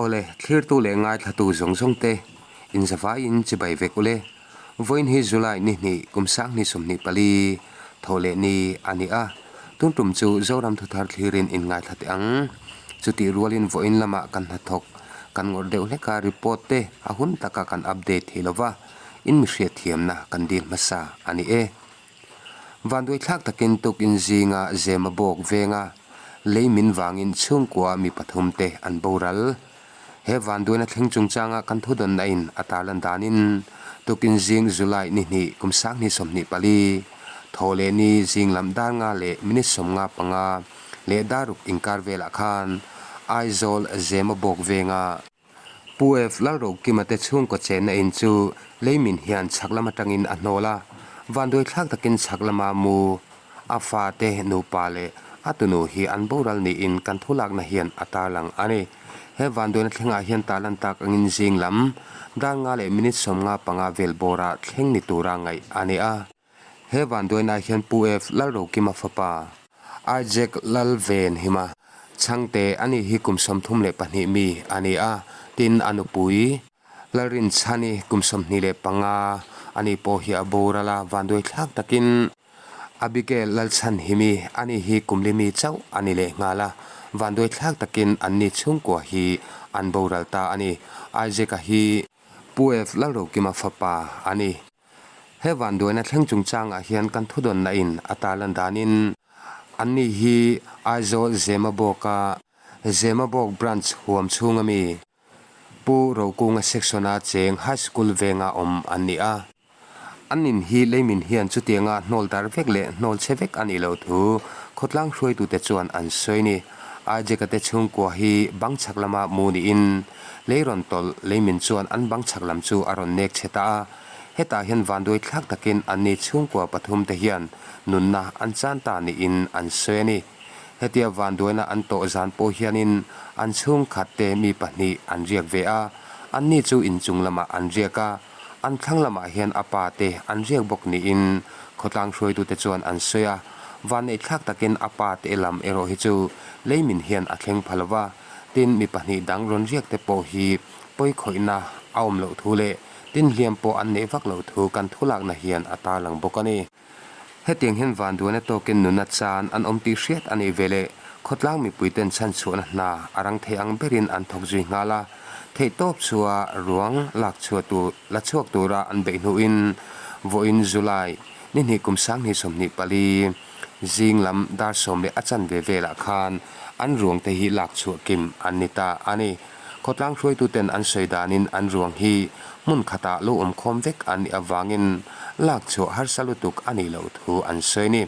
Awle, thlirtu leh ngaithlatu zawng zawng te, inzavaiin chibai vek ule. Vawiin hi July ni hnih kum sanghnih 24 thaw leh ni a ni a, tun tum chu Zoram thuthar thlirin in ngaithla teh ang. Chutih rualin vawiin lamah kan hnathawk kan ngawrh deuh hlek a, report te a hun taka kan update thei lova, in mi hriatthiamna kan dil hmasa a ni e. Vanduaithlak takin tukin zinga Zema bawk venga lei min vangin chhungkua mi pathum te an boral. He vanduaina thleng chungchanga kan thudawnna in a tarlan danin tukin zing July ni hnih kum 2024 thaw leh ni zing lam dar nga leh minute 55 leh dar ruk inkar velah khan Aizawl Zema bawk venga Pu F. Lalrokima te chhungkaw chenna in chu leimin hian chhak lam atangin a hnawl a, vanduaithlak takin chhak lama mu a fate nupa leh a tunu hi an boral niin kan thulakna hian a tarlang a ni. He vanduaina thlengah hian tarlan tak angin zing lam dar nga leh minute 55 vel bawra thleng ni tura ngaih a ni a. He vanduainaah hian Pu F. Lalrokima fapa Isaac Lalvenhima chhangte a nih hi kum 32 mi a ni a, tin a nupui Lalrinchhani kum 25 a nih pawh hi a boral a, vanduaithlak takin Abigail Lalchhanhimi a nih hi kum li mi chauh a ni leh nghal a, vanduaithlak takin anni chhungkua hi an boral ta a ni. Isaac-a hi Pu F. Lalrokima fapa a ni. He vanduaina thleng chungchangah hian kan thudawnna in a tarlan danin anni hi Aizawl Zemabawk-a Zemabawk Branch huam chhunga mi Pu Rokunga Section-a cheng High School venga awm an ni a. An in hi leimin hian chutianga hnawl dar vek leh hnawl chhe vek a nih loh thu khawtlang hruaitute chuan an sawi ni. Aijeka te chhungkua hi bang chhak lama mu niin lei rawn tawlh leimin chuan an bang chhak lam chu a rawn nek chhe ta a. Hetah hian vanduai thlak takin anni chhungkua pathum te hian nunna an chan ta niin an sawi a ni. Hetia vanduaina an tawh zan pawh hianin an chhungkhat te mi pahnih an riak ve a, anni chu inchung lamah an riak a, an thlang lamah hian a pa te an riak bawk niin khawtlang hruaitute chuan an sawi a. Vanneih thlak takin a pa te lam erawh hi chu leimin hian a thleng pha lova, tin mi pahnih dang rawn riak te pawh hi pawikhawihna a awm loh thu leh Tin hliam pawh an neih vak loh thu kan thulakna hian a tarlang bawk a ni. Hetiang hian vanduaina tawkin nuna chan an awm tih hriat a nih veleh khawtlang mipuiten chhanchhuahna hna a rang thei ang berin an thawk zui nghal a, theihtawp chua ruang lak chhuah tur la chhuak tura an beih hnuin vawiin July ni hnih kum 2024 zing lam dar sawm leh a chanve velah khan an ruangte hi lak chhuah kim an ni ta a ni. Khawtlang hruaituten an sawi danin an ruang hi hmun khatah lo awm khawm vek an nih avangin lak chhuah harsa lutuk a nih loh thu an sawi a ni.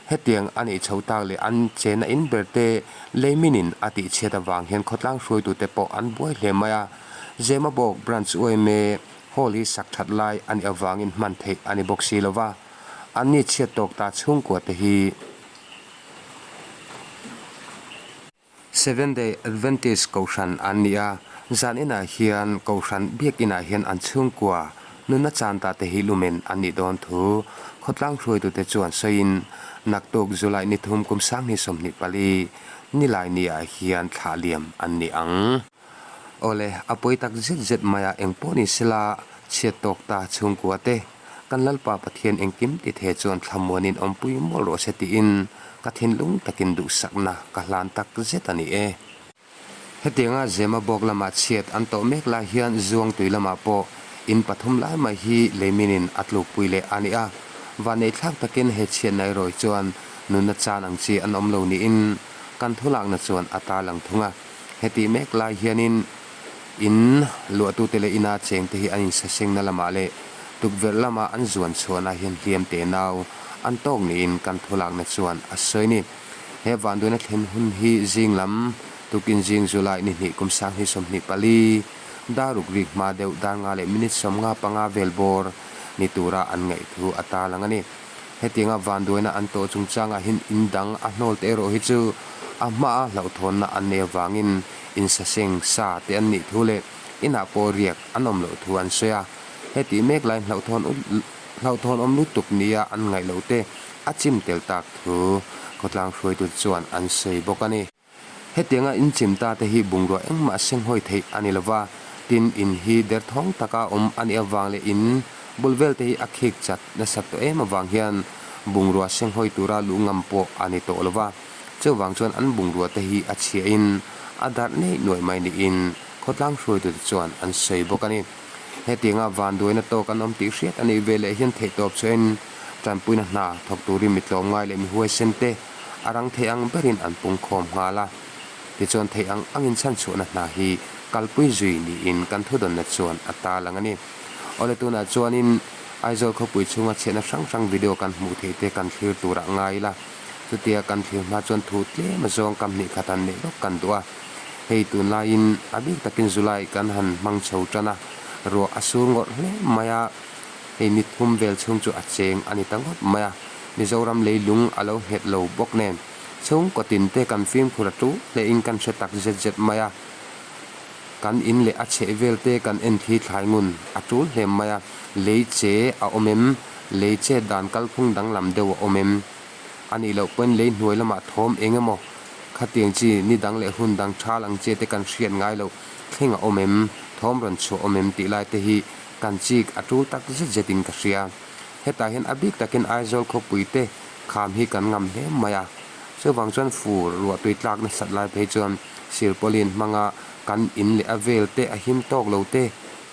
Hetiang a nih chho tak leh an chena in ber te leiminin a tih chhiat avang hian khawtlang hruaitute pawh an buai hle mai a. Zemabawk Branch yma Hall hi sak that lai a nih avangin hman theih a ni bawk si lova, anni chhiat tawk ta chhungkua te hi. Seventh Day Adventist Kohhran an ni a, zan inah hian Kohhran biak inah hian an chhungkua nunna chan ta te hi lumen an nih dawn thu khawtlang hruaitute chuan sawiin naktuk July ni thum kum 2024 nilai ni-ah hian thlah liam an ni ang. Awle, a pawi tak zet zet mai a, eng pawh ni sela chhiat tawk ta chhungkua te, kan Lalpa Pathian engkim ti the chuan thlamuanin awmpui mual rawh se tiin ka thinlung takin duhsakna ka hlan tak zet a ni e. Hetianga Zema bawk lamah chhiat an tawh mek lai hian Zuangtui lamah pawh in pathum lai mai hi leiminin a tlukpui leh a ni a, vanneihthlak takin he chhiatna erawh hi chuan nunna chan ang chi an awm lo niin kan thulakna chuan a tarlang thung a. Hetih mek lai hianin in luahtute leh ina chengte hi an insasengna lamah leh tukverh lama an zuan chhuahna hian hliam teh nau an tawk niin kan thulakna chuan a sawi ni. He vanduaina thlen hun hi zing lam tukin zing July ni hnih kum 2024 dar ruk rik hma deuh dar nga leh minute 55 vel bawr ni tura an ngaih thu a tarlang a ni. Hetianga vanduaina an tawh chungchangah hian in dang a hnawl te erawh hi chu a hmaa hlauhthawnna an nei avangin insaseng sa te an nih thu leh inah pawh riak an awm loh thu an sawi a. Hetih mek laiin hlauhthawn hlauhthawn awm lutuk nia an ngaih loh te a chim tel tak thu khawtlang hruaitute chuan an sawi bawk a ni. Hetianga in chim ta te hi bungrua engmah senghawi theih a ni lova, tin in hi derthawng taka awm a nih avang leh in bul vel te hi a khik chat nasat tawh em avang hian bungrua senghawi tura luh ngam pawh a ni tawh lova. Chuvang chuan an bungrua te hi a chhiahin a darh neih nuaih mai niin khawtlang hruaitute chuan an sawi bawk a ni. Hetianga vanduaina tawk an awm tih hriat a nih veleh hian theihtawp chuain tanpuina hna thawk turin mi tlawmngai leh mi huaisen te a rang thei ang berin an pungkhawm nghal a. Tichuan theih ang angin chhanchhuahna hna hi kalpui zui niin kan thudawnna chuan a tarlang a ni. Awle tunah chuanin Aizawl khawpui chhunga chhiatna hrang hrang video kan hmuh theih te kan thlir turah ngai ila. Chutia kan thlir hma chuan thu tlem azawng kam hnih khat han neih lawk kan duh a. Hei tunlaiin a bik takin July kan han hmang chho tan a, ruah a sur ngawrh hle mai a, hei ni thum vel chhung chu a cheng a ni ta ngawt mai a. Mizoram leilung a lo nghet lo bawk nen chhungkaw tin te kan fimkhur a tul hlein kan hre tak zet zet mai a. Kan in leh a chheh vel te kan en thli thlai ngun a tul hle mai a, lei che a awm em? Lei chet dan kalphung danglam deuh a awm em? A nih loh pawhin lei hnuai lamah thawm eng emaw khatiang chi ni dang leh hun dang thal ang che te kan hriat ngai loh thleng a awm em? Thawm rawn chhuah awm em tih lai te hi kan chik a tul tak zet zetin ka hria. Hetah hian a bik takin Aizawl khawpui te kham hi kan ngam hle mai a. Chuvang chuan fur ruahtui tlak nasat lai phei chuan silpauline hmanga kan in leh a vel te a him tawk lo te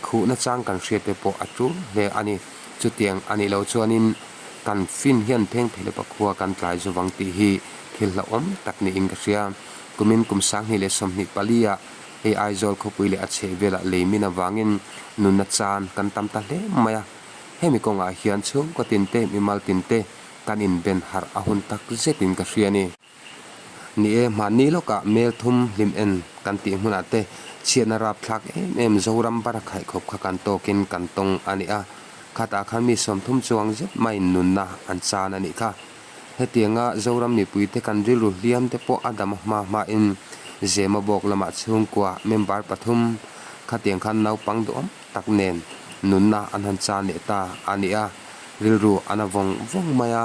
khuhna chang kan hriat te pawh a tul hle a ni. Chutiang a nih loh chuanin kan fin hian pheng thei leh pakhua kan tlai zuvang tih hi thil hlauhawm tak niin ka hria. Kumin kum 2024 ah hei Aizawl khawpui leh a chheh velah lei min avangin nunna chan kan tam ta hle mai a. Hemi kawngah hian chhungkaw tin te, mimal tin te kan inben harh a hun tak zetin ka hria a ni. Ni e, hmanni lawkah mel thum hlim en kan tih hmunah te chhiatna rapthlak em em Zoram bara khaih khawp kha kan tawkin kan tawng a ni a. Khatah khan mi 30 chuang zet maiin nunna an chan a nih kha. Hetianga Zoram mipuite kan rilru hliam te pawh a dam a hma hmain Zema bawk lamah chhungkua member pathum khatiang khan naupang duhawm tak nen nunna an han chan leh ta a ni a, rilru a na vawng vawng mai a.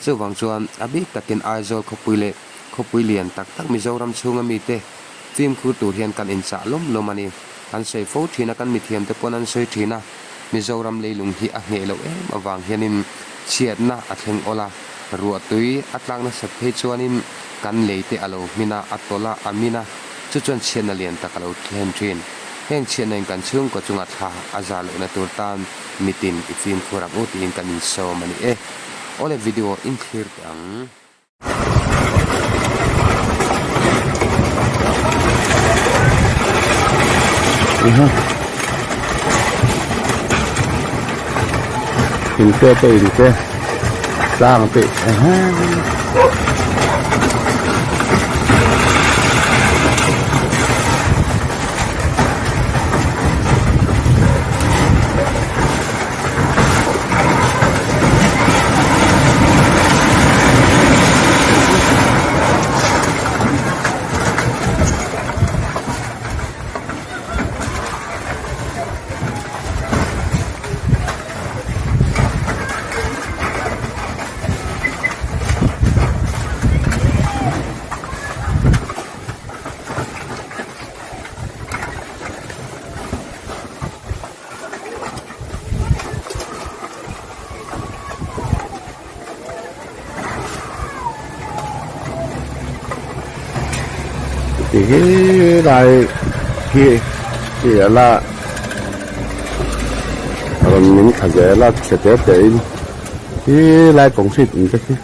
Chuvang chuan a bik takin Aizawl khawpui leh khawpui lian tak tak Mizoram chhunga mite fimkhur tur hian kan inchah lawm lawm a ni. Kan sawi fo thin a, kan mithiamte pawn an sawi thin a, Mizoram leilung hi a ngheh loh em avang hianin chhiatna a thleng awl a, ruahtui a tlak nasat phei chuanin kan leite a lo hmin a, a tawlh a, a min a, chu chuan chhiatna lian tak a lo thlen thin. Heng chhiatna in kan chhungkaw chunga thla a za lohna tur tan mitin i fimkhur ang u tiin kan insawm a ni e. Awle video in thlir teh ang. In te te in te tlang te Ti hi lai hi hi a la rawn min thla zel a chhe te te in hi lai concrete in te khi.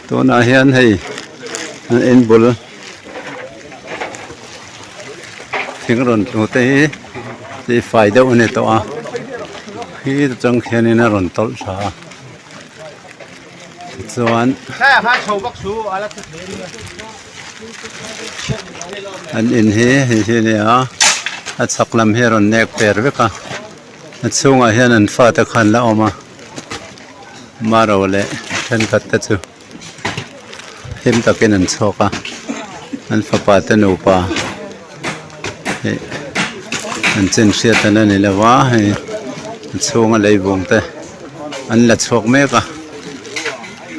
Tunah hian hei an in bul thing rawn tlu te hi tih fai deuh a ni tawh a khi atang khianin a rawn tawlh thla a tichuan an in hi hei hi a ni a a chhak lam hi a rawn nek per vek a a chhungah hian an fate kha an la awm a maro leh thenkhat te chu. Hlim takin an chhuak a, an fapa te nupa hei an chin hriat an la ni lo va, hei a chhunga leivung te an la chhuak mek a,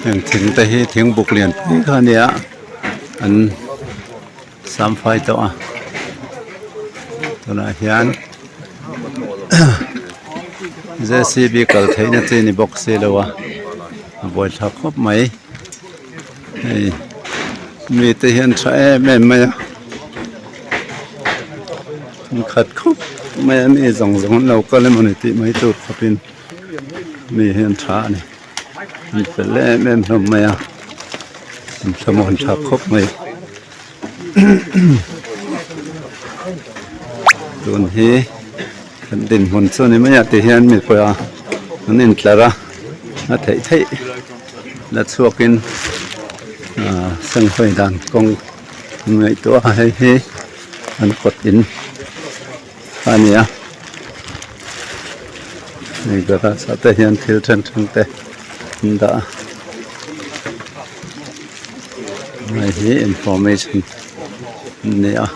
heng thing te hi thing buk lian pui kha a nia an samfai tawh a, tunah hian J C B kal theihna chi ni bawk si lo a, a buaithlak khawp mai. Hei mite hian tha em em mai a an khat khawp mai a mi zawng zawng an lo kal emaw ni tih mai tur khawpin mi hi an tha a ni an fel em em hlawm mai a an thlamuan tha khawp mai tun hi kan dinhmun chu a ni mai a ti hian mipui a an intlar a a theih theih. La chhuakin ahh senghawi dan kawng an ngaihtuah a hei hi an kawt in a ni a hei garage ah te hian thil then then te an dah a hei hi information an ni a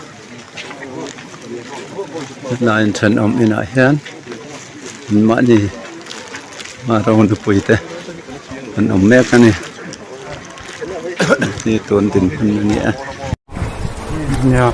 hetlai thenawm inah hian anmahni ro nupui te an awm mek a ni hi tun dinhmun a ni a.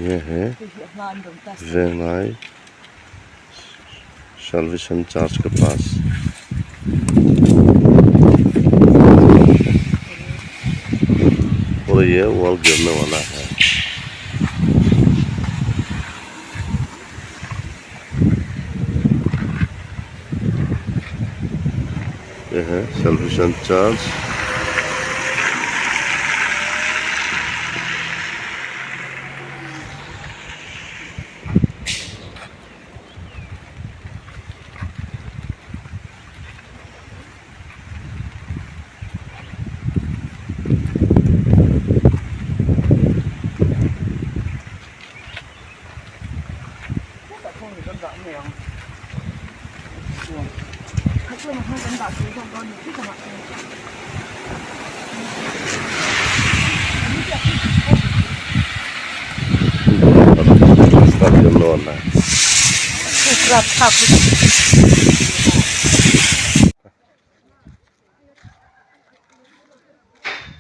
Ye he Venglai Salvation Church के पास और ये wall गिरने वाला है। ये है salvation church.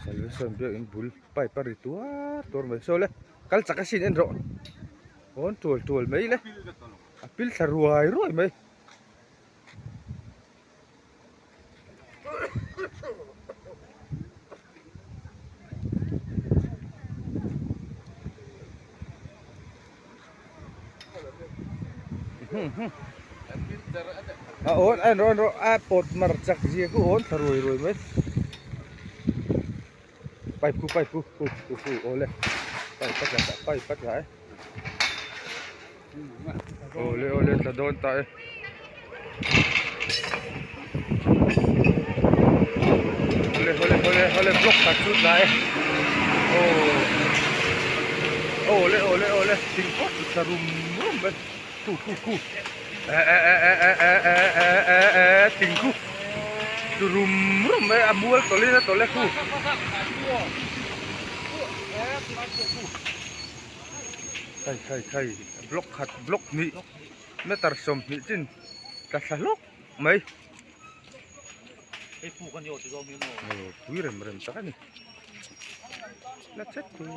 Salvation biakin bul pipe a ri tuar tuar mai saw le kal chak asin en rawh awn tual tual mai le a pil thla ruai ruai mai. A awn a en rawh a pawt mar chak zia khu awn thla ruai ruai mai pipe khu pipe khu khu khu khu awle pipe a tla pipe a tla e awle awle tla dawn ta e. Awle awle awle awle block khat chu tla e aw awle awle awle thing pawh chu tla rum rum mai khu khu khu eh eh eh eh eh eh eh eh eh eh thing khu chu rum rum mai a mual tawlh in a tawlh e khu. Khai khai khai block khat block hnih meter 20 chin tla thla hlawk mai. Aw pui rem rem tak a ni la chet chuan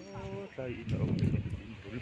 saw tlai in a awm a ni in bul.